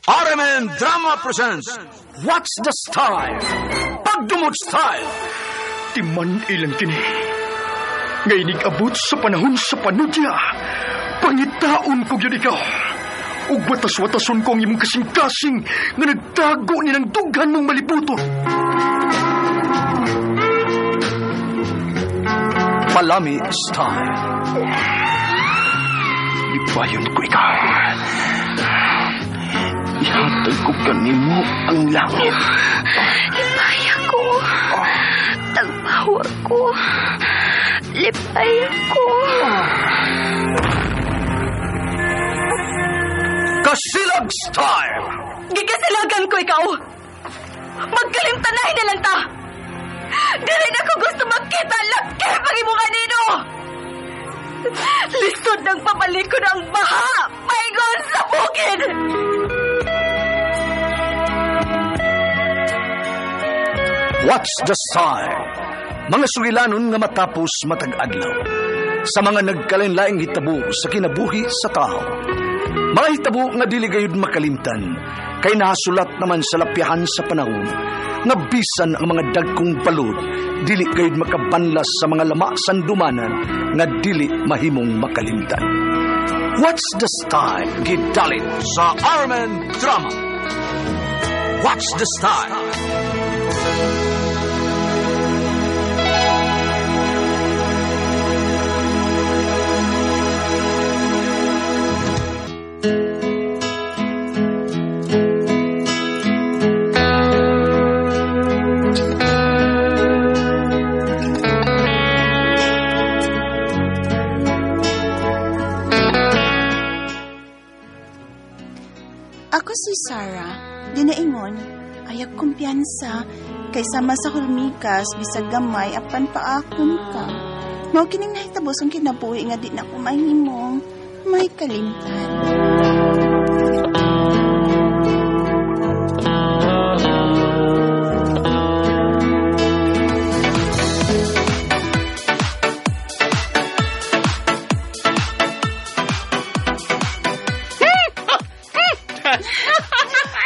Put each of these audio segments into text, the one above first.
RMN Drama presents What's the Style? Pagdumot Style! Timan ilang kini. Nga abot sa panahon sa panudya. Pangitaon ko gyud ikaw. Ug watas-watason ko ang imong kasing-kasing nga nagtago ni ng dughan mong malibuton. Palami Style. Ipayon ko ikaw. Ihatag ko kanimo ang langit. Lipaya ko. Tagpawa ko. Lipaya ko. Kasilag Style! Gigasilagan ko ikaw. Magkalimtanay na lang ta. Dili na ko gusto magkita laki pag imo kanino. Lisod ng papalikod ang baha. Paingon sa bukid. What's the Style? Mga sugilanon nga matapos matag adlaw. Sa mga nagkalain-laing hitabo sa kinabuhi sa tao. Mga hitabo nga dili gayud makalimtan, kay nahasulat naman sa lapyahan sa panahon, nga bisan ang mga dagkong balod, dili gayud makabanlas sa mga lama sandumanan nga dili mahimong makalimtan. What's the Style? Gidalit sa RMN Drama. What's the Style? Ako si Sarah, dinaingon, ayag kumpiyansa, kaysa sa hulmikas, bisag gamay, apan paakon ka. Mao kining nahitabo sa kinabuhi nga di na ko mahimong may kalimtan.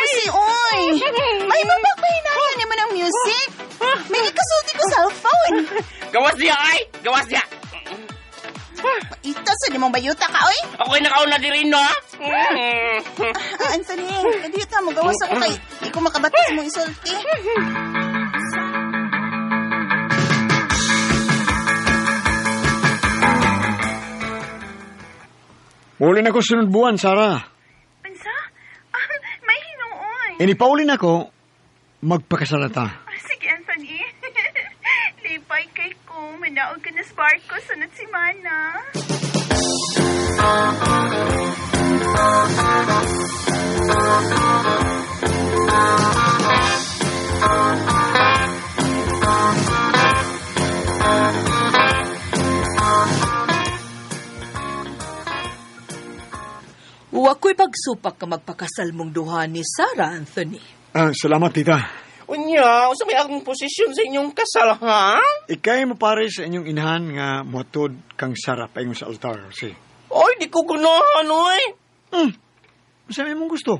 Kasi, oy! May mapagpahinayan naman ang music! May ikasulti ko cellphone! Gawas niya, ay! Gawas niya! Ito sa limong bayuta ka, oy! Ako'y nakauna di rin, no? Ah, Anthony, kadiyot mo, gawas ako kay di ko makabatas mong isulti. Uli na ko sunod buwan, Sarah. Unsa? May hinuoy. Inipaulin ako, magpakasalata. Sige, Anthony. Lipay kay ko, manaog ka na sa barko sunod semana. Wa ko'y pagsupak ka magpakasal mong duha ni Sarah, Anthony. Ah, salamat, tita. Unya, unsa may akong posisyon sa inyong kasal, ha? Ikay mo pare sa inyong inahan nga muatod kang Sarah paingon sa altar. Si. Oy, di ko gunahan, oy. Unsa may mong gusto?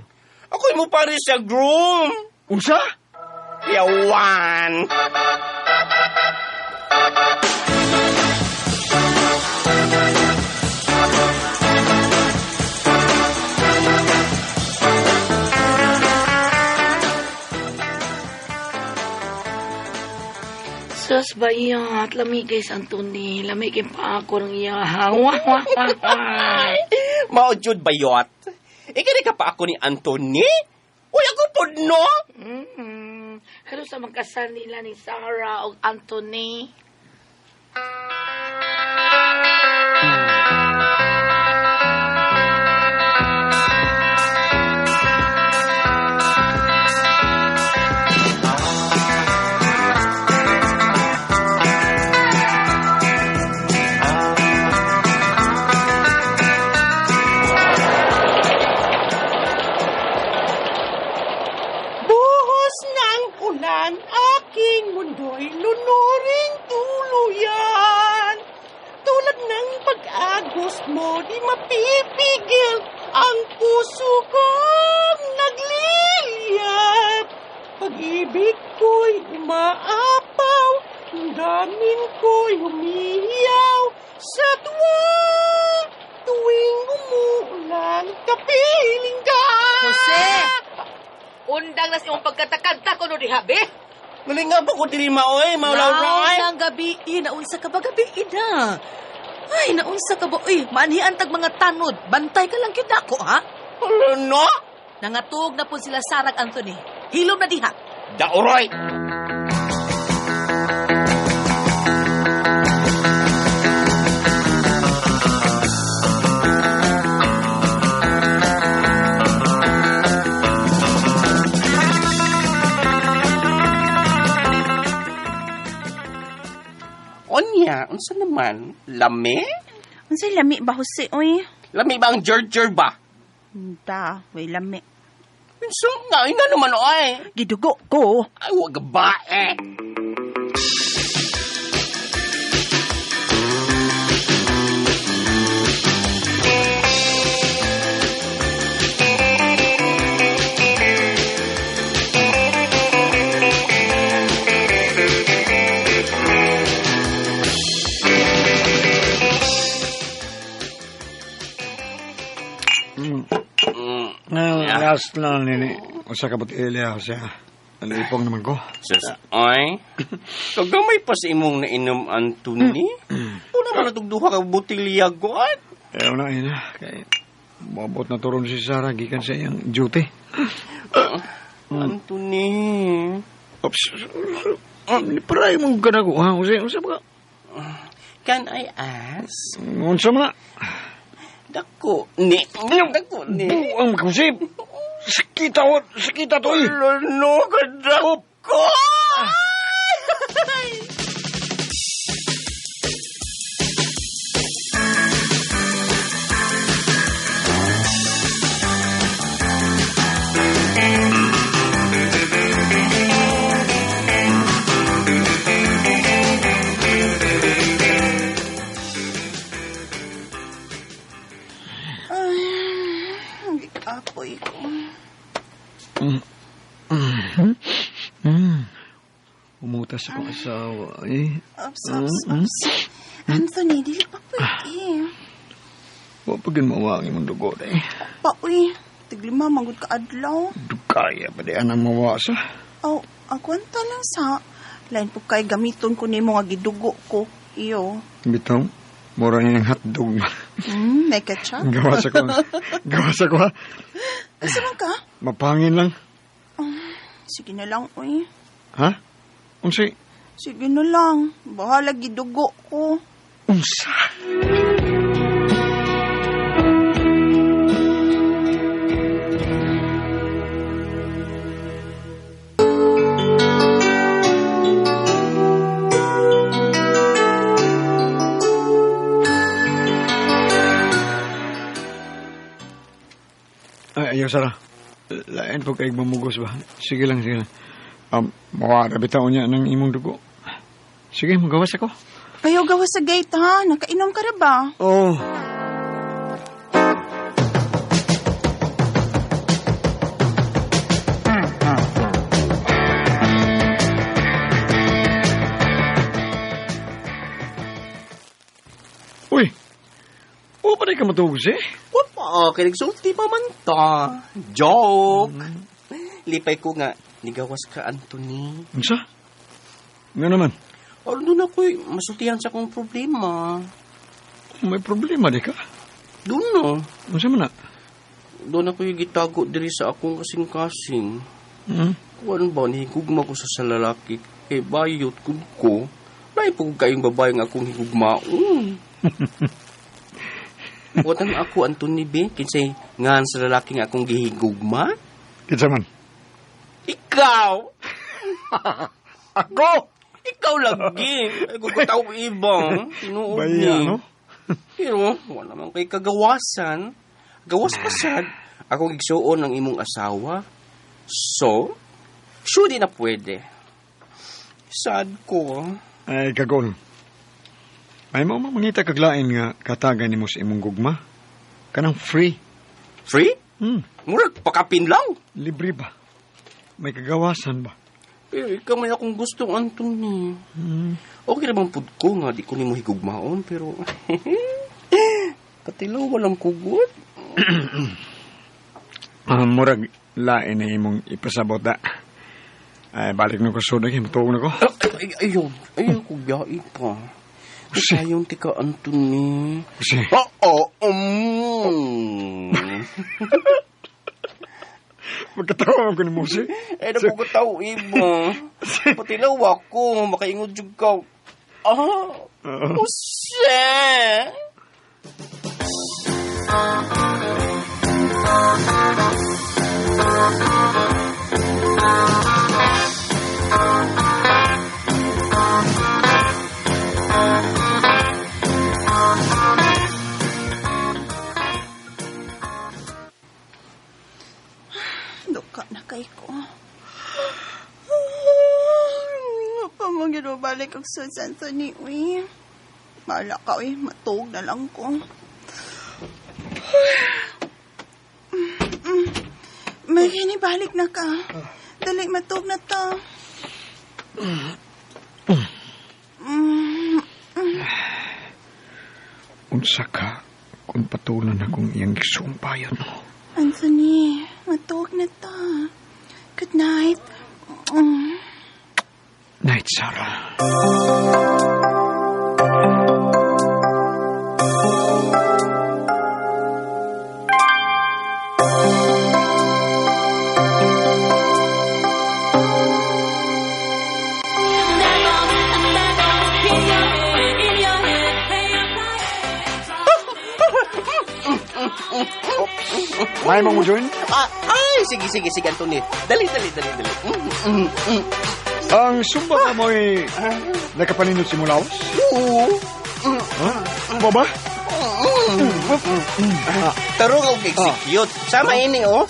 Ako'y mo pare sa groom. Unsa? Yawan. Sus ba iya at lami kay Anthony, lami kay pa ako ng iya. Wah, wah, wah, wah. Mao jud bayot. Ikani ka pa ako ni Anthony? Uy, ako pod no? Pero sa magkasal nila ni Sarah o Anthony. Buhos ng ulan, aking mundo'y lunurin tuluyan. Tulad ng pag-agos mo, di mapipigil ang puso kong nagliliyab. Damdamin ko'y humihiyaw sa tuwa tuwing umuulan, kapiling ka. Jose! Undang nas imong pagkatakanta ko no diha, be. Galing nga ba ko diri maoy, maulaw Naon ang gabi, naunsa ka ba gabi na? Ay, naunsa ka ba? Uy, maanhian tag mga tanod. Bantay ka lang gyud nako, ha? Ano no? Nangatog na po sila Sarag Anthony. Hilom na diha. Dauroy! Onya, unsa naman? Lami? Unsay lami ba, Jose, oy? Lami ba ang Georger ba? Da, way lami. Unsa nga, ina naman oy. Gidugo ko. Ay, wag ba eh. Last lang nini. Usa ka botelya siya. Nalipong naman ko. Sus, ay. Kagamay pa sa imong nainom, Anthony. Una man natug duha ka botelya god. Eh, una ina. Kay, mabot na turon si Sarah gikan sa iyang duty. Anthony. Oops. Paray mong kanago, ha? Unsa ba? Can I ask? Unsa man na? Dako ni. Dako ni. Buang makusip. Sakita, sakita to, eh. Ano ka dako? Ay, apoy ko. Umutas akong asawa, eh. Ops, ops, ops. Anthony, dili pa pwede. Wa pa gyud mawa ang imong dugo, eh. Pa, uy. Tiglima, manggod ka adlaw. Dugaya pa di anang mawasa. Aw, agwanta lang sa. Lain po kay gamiton ko nimo nga gidugo ko. Iyo. Bitaw, mura niya ng hotdog. May ketchup. Gawas ako. Gawas ako, ha? Asa man ka? Mapangin lang. Sige na lang, uy. Ha? Unsay? Sige na lang. Bahala gidugo ko. Unsa? Ay, ayaw, Sarah. Lain po kay mamugos ba? Sige lang, sige lang. Mawara bitaw niya ng imong dugo. Sige, magawas ako. Payo gawas sa gate, ha? Nakainom ka na ba? Oo. Oh. Uy! O pa rin ka matugos eh? Wapa, kay nagsulti pa man ta. Joke. Lipay ko nga, nigawas ka, Anthony. Unsa? Nga naman, Ano doon ako'y masultihan sa akong problema. may problema di ka? Doon no. Unsa man na? Doon ako'y gitago diri sa akong kasing-kasing. Hmm? Kuan ba, nahigugma ko sa lalaki. Kay bayot kung ko. Lain po kayong babae nga akong higugmaon. Watan ako, Anthony B. Kinsay ngan sa lalaki nga akong gihigugma? Kinsa man? Ikaw! Ako! Ikaw lagi. Ay, gugutaw iba. Tinuod Baya, ni. no? Pero, wala man kay kagawasan. Gawas pa sad. Ako gigsuon ang imong asawa. So, sure di na pwede. Sad ko. Ay, kagol. Ay, mo mangita kaglain nga katagan nimo sa imong gugma. Kanang free. Free? Hmm, Murag, pakapin lang. libre ba? May kagawasan ba? Pero ikaw may akong gustong, Anthony. Okay na bang pud ko nga, di ko nimo higugmaon, pero... Patilaw, walang kugot. Murag, lain na imong ipasabot da. Ay, balik na ko sudag, matuog na ko. Ayaw, ayaw ko gayai pa. Kasayon ti ka, Anthony. Kasi... Oo, Magkatawa ko ni Mose. Ay, nagkukataw, iba. Patilaw ako, makaingod jud ka. Ah, Jose! Duka na kay ko. Pamagino balik ang sud sa Anthony, uy. Bahala ka, uy. Matuog na lang ko. May balik na ka. Dali, matuog na ta. Unsa ka kung patulan akong iyang gisumpayon mo. Anthony, matuog na ta. Good night. Night, Sarah. May mo join? Ay, sige, sige, sige, Anthony. Dali, dali, dali, dali. Ang sumba ka mo'y nakapaninot si Mulaos? Oo. Ha? Baba? Tarong og execute. Sama ini, oh.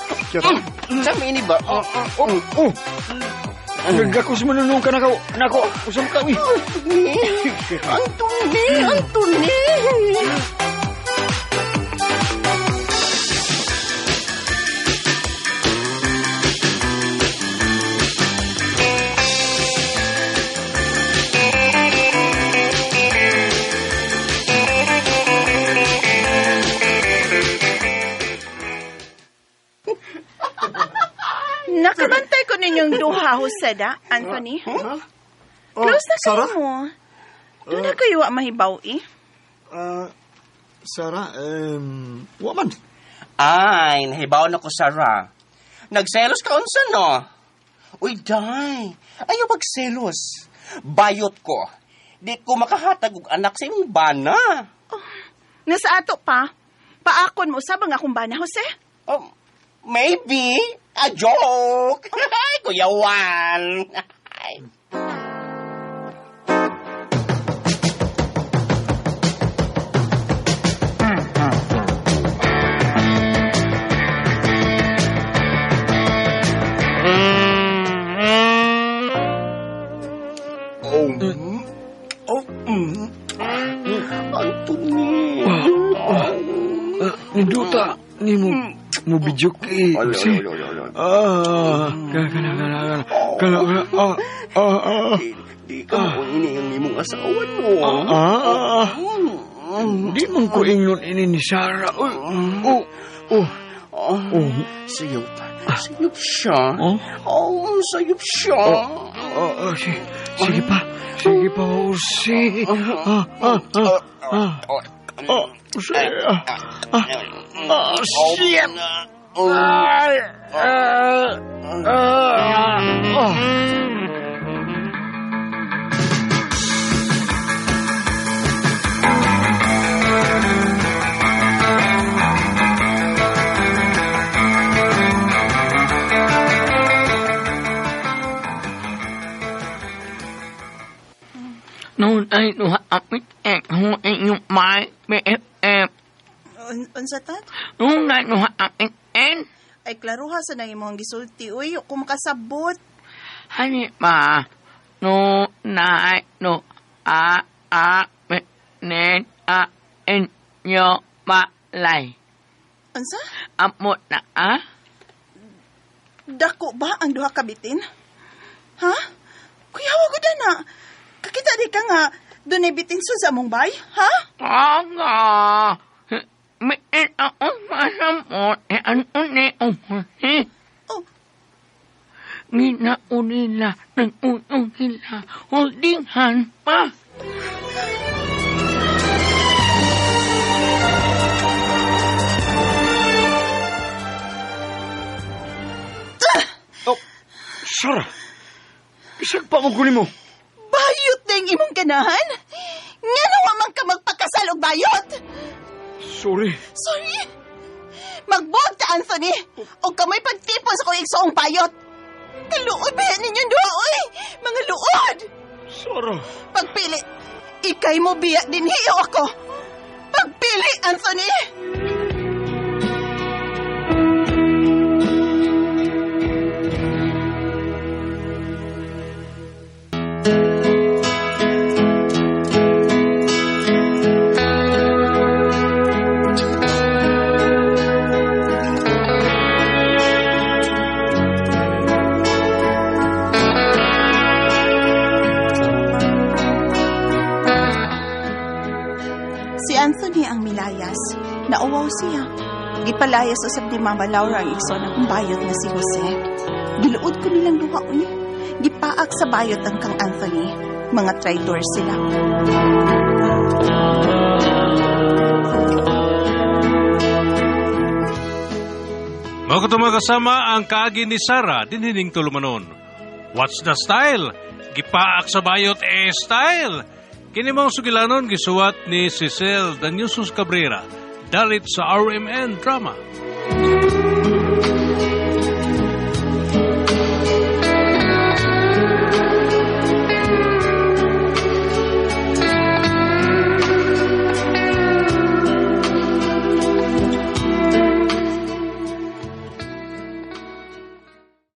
Sama ini ba? Oh, oh. Nagakos mo nung ka nako. Nako, usam ka, uy. Anthony! Anthony! Nakabantay ko ninyong duha, Joseda, Anthony. Oh, Close na Sarah? kayo mo. Doon na kayo wa mahibaw, eh. Sarah, wa man. Ay, nahibaw na ko, Sarah. Nagselos ka unsa, no? Uy, day. Ayaw magselos. Bayot ko. Di ko makahatag og anak sa imong bana. Oh, nasa ato pa. Paakon mo usab ang akong bana, Jose? Oh, maybe. A joke. Ay, Kuya Juan. Ay. Oh. Anthony. Ninduta, ni mo, mo video kay. Ay, ay, ay, ay, ay. Ah, kana, kana, kana, kana, kana, ah, ah, ah. Di ka mo ini ang imong asawa no. Ah, di man ko ingnon ini ni Sarah. Oh, oh, oh, oh. Sayop. Sayop siya. Oh? Oh, sayop siya. Oh, oh, sige, sige pa, sige pa, Jose. Ah, ah, ah, ah. Oh, Jose. Ah, ah, ah, shit. Ay, ah, ah, ah. Noon ay duha apit ek ho inyong may BFF. Unsa ta? Noon ay duha apit en. Ay, klaruha sa nang imong gisulti. Uy, kung makasabot. Hani ba? No na no a a p n a n yo ma lay. Unsa? Amot na a? Dako ba ang duha ka bitin? Ha? Kuyawa ko na. Kakita di ka nga, dunay bitinso sa among bay, ha? Aga. Miin ako masamot e ano ni Jose. Oh. Ginaunila ng unong sila holdinghan pa. Oh, Sarah. Bisag pa mo guli mo. Bayot na yung imong ganahan? Nga nawa man ka magpakasal og bayot? Sorry. Sorry. Magbuot ka, Anthony. O kamay pagtipon sa kong igsoong bayot. Kaluod ba yan ninyo duha, oy? Mga luod! Sarah. Pagpili, ikay mo biya din hiyo ako. Pagpili, Anthony! Si Anthony ang milayas. Nauwaw siya. Gipalayas usab ni Mama Laura ang igsoon akong bayot nga si Jose. Giluod ko nilang duha uy. Gipaak sa bayot ang kang Anthony. Mga traitor sila. Mga katong kasama ang kaagi ni Sarah dinhining tulumanon. What's the style? Gipaak sa bayot eh style. Kini mong sugilanon gisuwat ni Cecil Danyusos Cabrera dalit sa RMN Drama.